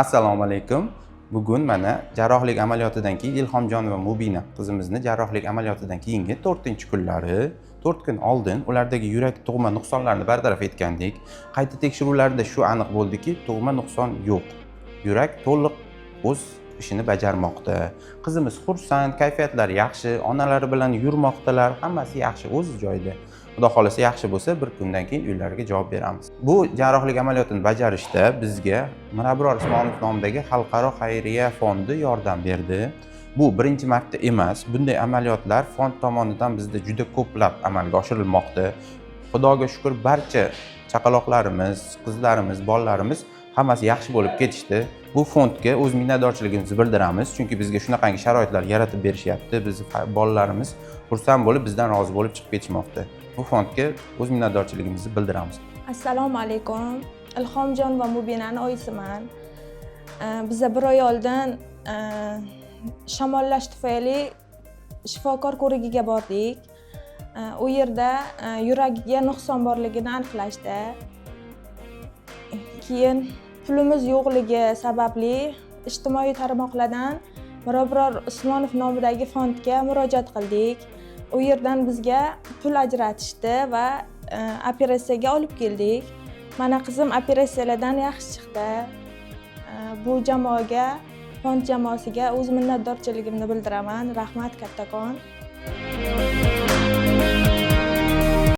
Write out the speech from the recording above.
Assalomu alaykum. Bugun mana jarrohlik amaliyotidan keyin Ilhomjon va Mubina qizimizni jarrohlik amaliyotidan keyingi 4-kunlari, 4 kun oldin ulardagi yurak tug'ma nuqsonlarini bartaraf etgandik. Qayta tekshiruvlarda shu aniq bo'ldiki, tug'ma nuqson yo'q. Yurak to'liq o'z ishini bajarmoqda. Qizimiz xursand, kayfiyatlari yaxshi, onalari bilan yurmoqdalar, hammasi yaxshi, o'z joyida. Xudo xohlasa, yaxshi bo'lsa, bir kundan keyin uylariga javob beramiz. Bu jarrohlik amaliyotini bajarishda bizga Mirabror Usmonov nomidagi xalqaro xayriya fondi yordam berdi. Bu birinchi marta emas. Bunday amaliyotlar fond tomonidan bizda juda ko'plab amalga oshirilmoqda. Xudoga shukur, barcha chaqaloqlarimiz, qizlarimiz, bolalarimiz hammasi yaxshi bo'lib ketishdi. Bu fondga o'z minnatdorchiligimizni bildiramiz, chunki bizga shunaqangi sharoitlar yaratib berishyapti. Bizni bolalarimiz xursand bo'lib, bizdan rozi bo'lib chiqib ketishmoqda. Bu fondga o'z minnatdorchiligimizni bildiramiz. Assalomu alaykum. Ilhomjon va Mubinani oyisiman. Biza bir oy oldin shamollash tufayli shifokor ko'rigiga bordik. U yerda yuragiga nuqson borligini aniqlashdi. Keyin pulimiz yo'qligi sababli ijtimoiy tarmoqlardan Mirabror Usmonov nomidagi fondga murojaat qildik. U yerdan bizga pul ajratishdi va operatsiyaga olib keldik. Mana, qizim operatsiyalardan yaxshi chiqdi. Bu jamoaga, fond jamoasiga o'z minnatdorchiligimni bildiraman. Rahmat kattakon.